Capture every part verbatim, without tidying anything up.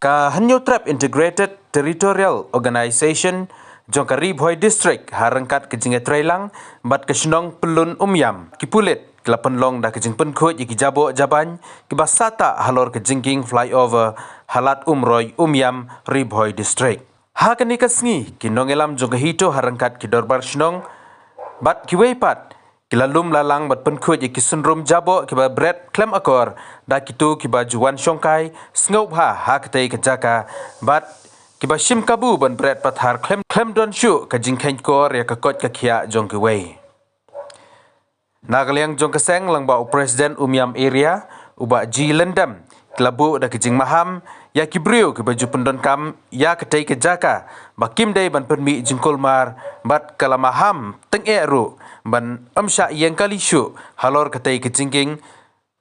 Ka Hynñiewtrep Integrated Territorial Organization jong ka Ri Bhoi District ha ryngkat ka jingïatreilang bad ka shnong Pyllun Umiam, ki pulit ki la pynlong da ka jingpynkhuid ïa ki jaboh jabain kiba sah tah halor ka jingkieng flyover ha Lad Umroi Umiam, Ri Bhoi District. Ha kane ka sngi, ki nongïalam jong ka HITO ha ryngkat ki dorbar shnong bad kiwei pat ki la lum la lang bad pynkhuid ïa ki synrum jaboh kiba bret khlem akor da kito kiba ju wan shongkai sngewbha ha katei ka jaka bad kiba shim kabu ban bret pathar khlem, khlem don shuh ka jingkheiñ kor ïa ka koit ka khiah jong kiwei. Na ka liang jong ka seng, lyngba u President Umiam Area, u Bah G Lyndem, ki la buh da ka jingmaham ïa ki briew kiba ju pyndonkam ïa katei ka jaka ba kim dei ban pynmih jingkulmar bad ka la maham tyngeh ruh ban ym shah ïeng kali shuh halor katei ka jingkieng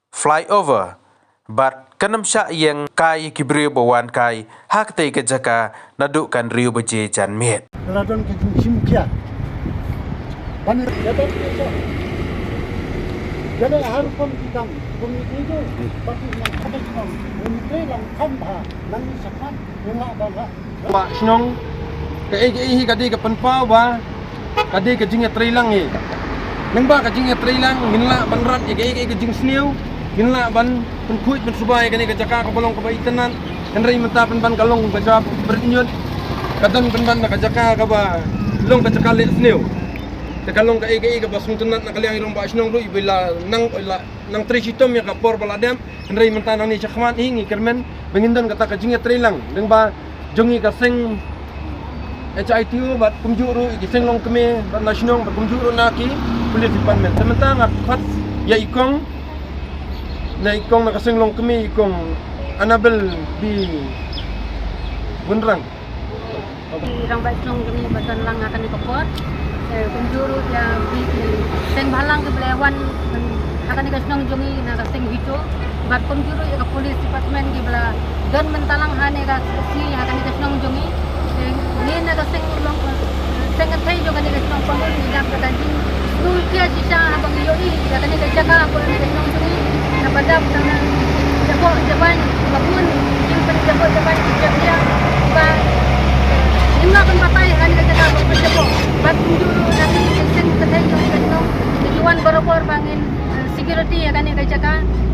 flyover bad kan ym shah ïeng kai ki briew ba wan kai ha katei ka jaka naduh ka hynriew baje janmiet. Ka la don ka jingshim khia. Ban ïa don ka jaka. Ïaleh ha rukom ki kam, kum ïa ki jong, ba ki nang ka dei nang, kum ïa ki lang kham bha, nang ïa shakhmat, ïa nga ba nga. Bah shnong, kaei kaei hi ka dei ka pynpaw ba ka dei ka jingïatreilang hi. Lyngba ka jingïatreilang, ngin lah ban rat ïa kaei kaei ka jingsniew, ngin lah ban pynkhuid pynsuba ïa kane ka jaka kaba long kaba itynnad. Hynrei mynta pynban ka long ka jaka bret ñiut, ka don pynban na ka jaka kaba long ka jaka leh sniew. Te ka long kaei kaei kaba sngewtynnad na ka liang jong bah shnong ruh, iba la nang, la nang trei shitom ïa ka por ba la dep. Hynrei mynta nangne shakhmat hi ngi kyrmen ba ngin don kata ka jingïatreilang lyngba jong ngi ka seng HITO bad kumjuh ruh ki seng longkmie bad na shnong bad kumjuh ruh na ki police department. Te mynta nga khot ïa i kong, na i kong na ka seng longkmie, i kong Annabel B Wynrang. Ki rangbah shnong jong ngi ba don lang ha kane ka por. Eh, kumjuh ruh ïa ki, ki seng bhalang kiba la wan, em, ha kane ka shnong jong ngi na ka seng HITO. Bad kumjuh ruh ïa ka police department kiba la don mynta lang ha kane ka sngi ha kane ka shnong jong ngi. Eh, ngi na ka seng long, eh, seng kynthei jong kane ka shnong Pyllun ngi dap da ka jing Sngewkhia shisha haba ngi ïohi ïa kane ka jaka ha kane ka shnong jong ngi. Naba dap tang na jaboh jabain, ba bun jingpynjaboh jabain ki jakhlia. Ba ngim lah ban batai ha kane ka jaka ba pynjaboh. Bad kumjuh ruh na ki seng kynthei jong ka shnong, ki ju wan barabor ba ngin, eh, security ïa kane ka jaka.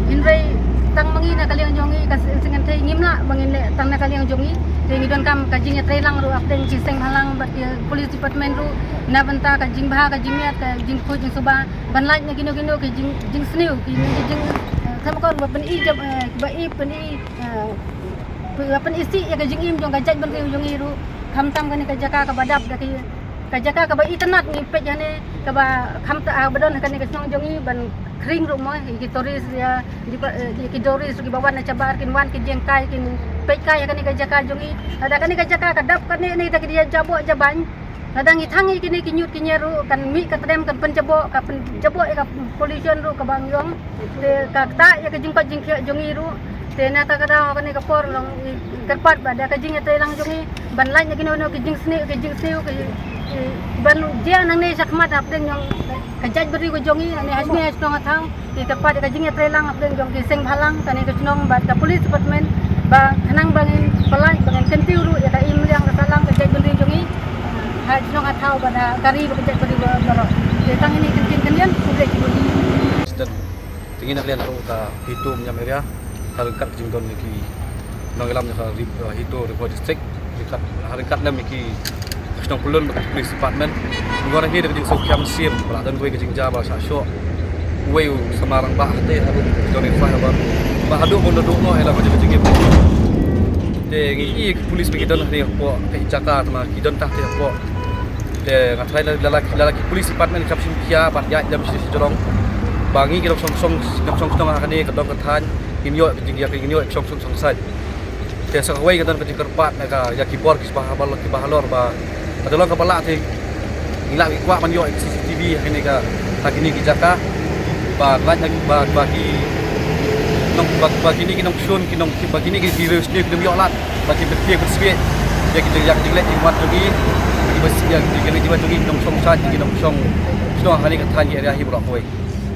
Hynrei tang ma ngi na ka liang jong ngi ka seng kynthei ngim lah ba ngin leh tang na ka liang jong ngi. Te ngi donkam ka jingïatreilang ruh hapdeng ki seng bhalang bad ki police department ruh, na bynta ka jingbha ka jingmiat ka jingkhuid jingsuba ban lait na kino kino ki jing, jingsniew ki, ki jing, eh, khamtam ba pyni jab, eh, ba i pyni, eh, ba pyni sih ïa ka jingim jong ka jaitbynriew jong ngi ruh. Khamtam kane ka jaka kaba dap da ki, ka jaka kaba itynnad ngi peit hane kaba khamtam, ah, ba don ha kane ka shnong jong ngi ban khring ruh mo ïa ki tourist ïa, ki ba, eh, ïa ki tourist ruh kiba wan na shabar kin wan ki jingkai kin peit kai ha kane ka jaka jong ngi. Lada kane ka jaka ka dap kane ne da ki jaboh jabain. Lada ngi thang ïa kine ki ñiut ki ñiar ruh kan mih ka trem kan pynjaboh, ka pynjaboh ïa ka pollution ruh kaba ngi ong. Te ka ktah ïa ka jingkoit jingkhiah jong ngi ruh. Te na kata ka daw kane ka por long ngi kyrpad ba da ka jingïatreilang jong ngi ban lait na kino kino ki jingsniew, ki jingsniew ki, ki ban jia nangne shakhmat hapdeng jong ka jaitbynriew ka jong ngi, nangne ha shnong ha thaw. Te kyrpad ïa ka jingïatreilang hapdeng jong ki seng bhalang kane ka shnong bad ka police department ba khnang ba ngin pynlait ba ngin kyntiew ruh ïa ka imliang ka sahlang ka jaitbynriew jong ngi ha shnong ha thaw bad ha ka ri bad ka jaitbynriew baroh. Te tang kine ki kyntien kyntien, khublei shibun. Te ngi na ka liang ruh ka HITO Umiam area ha ryngkat ka jingdon ïa ki nongïalam ïa ka ri, eh, HITO Ri Bhoi District. Ryngkat, ha ryngkat lem ïa ki shnong Pyllun bad ka police department. Ngi wan hangne da ka jingsngewkhia mynsiem ba la don kawei ka jingjia ba la shah shoh uwei u samla rangbah te haduh ka jong ngi fai ba, ba haduh ba ym don duh noh ïa la ka jingim. Te ngi ïohi ki police ba ki don hangne hapoh ka jaka, te ma ki don tang te hapoh. Te nga tharai la, la, la, la ki police department ki kham shim khia bad ïaid lem sha, sha jrong ba ngi ki nongshong, shong, nongshong shnong ha kane ka dong ka thaiñ ngin ïoh ka jingïa, ngin ïoh ka shong, shong, shong sait. Te sa kawei ka don ka jingkyrpad na ka ïa ki bor ki ba, ba, ki ba halor ba ka dei long kaba lah te ngi lah ngi kwah ban ïoh C C T V ha kine ka, ha kine ki jaka ba lait na ba, ba ki nong, ba, ba kine ki nongshun ki nong, ba kine ki, ki riewsniew ki nong ïoh lad ba ki pynpieng pynsbiej ïa ki jing, ïa ki jingleh jingwan jong ngi, ki ba ïa ki jingleh jingwan jong ngi ki nongshong sha ki nongshong shnong ha kane ka thaiñ area hi baroh kawei.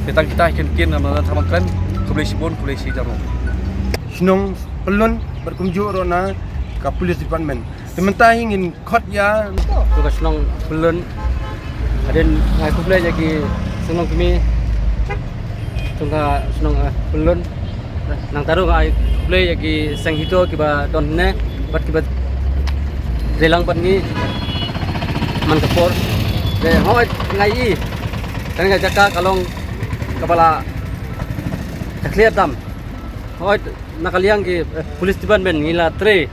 Te tang kita ki kyntien na, na, na, tang ban kren. Khublei shibun, khublei shi hajar nguh. Shnong Pyllun bad kumjuh ruh na ka police department. Te mynta hi ngin khot ïa ka shnong Pyllun. Hadien nga ai khublei ïa ki shnong kmie jong ka shnong, eh, Pyllun. Nangta ruh nga ai khublei ïa ki seng HITO kiba don hangne bad kiba trei lang bad ngi man ka por. Te hoi nga i kane ka jaka ka long kaba la jakhlia tam. Hoi na ka liang ki, eh, police department ngi la trei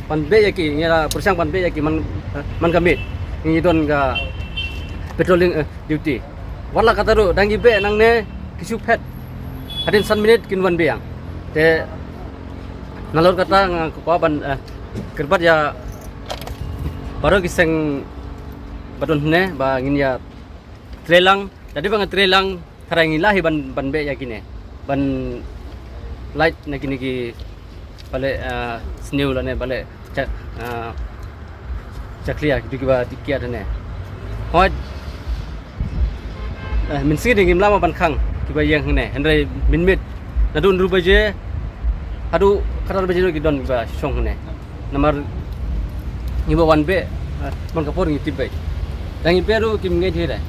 ban beh ïa ki, ngi la pyrshang ban beh ïa ki man, eh, man ka miet ngi don ka patrolling, eh, duty. Wat la katta ruh dang ïa beh nangne ki shu phet. Hadien san minit kin wan biang. Te nalor kata nga kwah ban, eh, kyrpad ïa baroh ki seng ba don hangne ba ngin ïa trei lang. Lada ba nga trei lang tharai ngi lah hi ban, ban beh ïa kine ban lait na kine ki bale, ah, sniew lane bale cha, ah, chakhlia kitu kiba tikia dane. Hoi, eh, mynsngi ding ngim lah ban khang kiba ïeng hangne, hynrei mynmiet naduh hynriew baje haduh khatar baje ki don kiba shong hangne. Namar ngi ba wan beh, eh, man ka por ngi tip beh. Dang ngi beh ruh kim ngeit hi dei.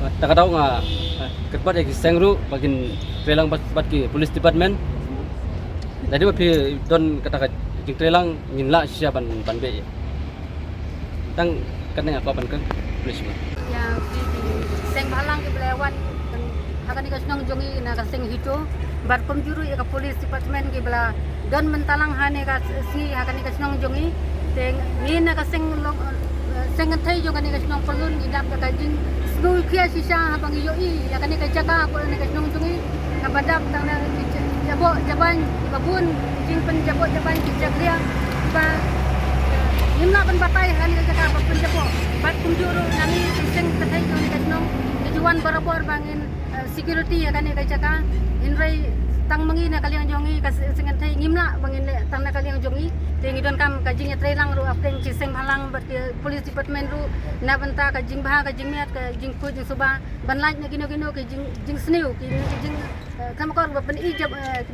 Eh, ta ka daw nga, eh, kyrpad ïa ki seng ruh ba kin trei lang bad, bad ki police department. Lada ba phi don kata ka jingtrei lang ngin lah shisha ban, ban beh ïa. Tang katne nga kwah ban kren. Police ba. Ïa ki, ki seng bhalang kiba la wan ha kane ka shnong jong ngi na ka seng HITO bad kumjuh ruh ïa ka police department kiba la don mynta lang ha kane ka sngi ha kane ka shnong jong ngi. Te ngi na ka seng long, eh, seng kynthei jong kane ka shnong Pyllun ngi dap da ka jingsngewkhia shisha haba ngi ïohi ïa kane ka jaka hapoh kane ka shnong jong ngi kaba dap tang na ki ja-, jaboh jaban kiba bun, ki jingpynjaboh jaban ki jakhlia ba, eh, ngim lah ban batai ha kane ka jaka ba pynjaboh. Bad kumjuh ruh na ngi ki seng kynthei jong kane ka shnong ngi ju wan barabor ba ngin, eh, security ïa kane ka jaka. Hynrei tang ma ngi na ka liang jong ngi ka seng kynthei ngim lah ba ngin leh tang na ka liang jong ngi. Te ngi donkam ka jingïatreilang ruh hapdeng ki seng bhalang bad ki police department ruh na bynta ka jingbha ka jingmiat ka jingkhuid jingsuba ban lait na kino kino ki jing, jingsniew ki, ki jing, eh, kham kor ba pyni jab, eh,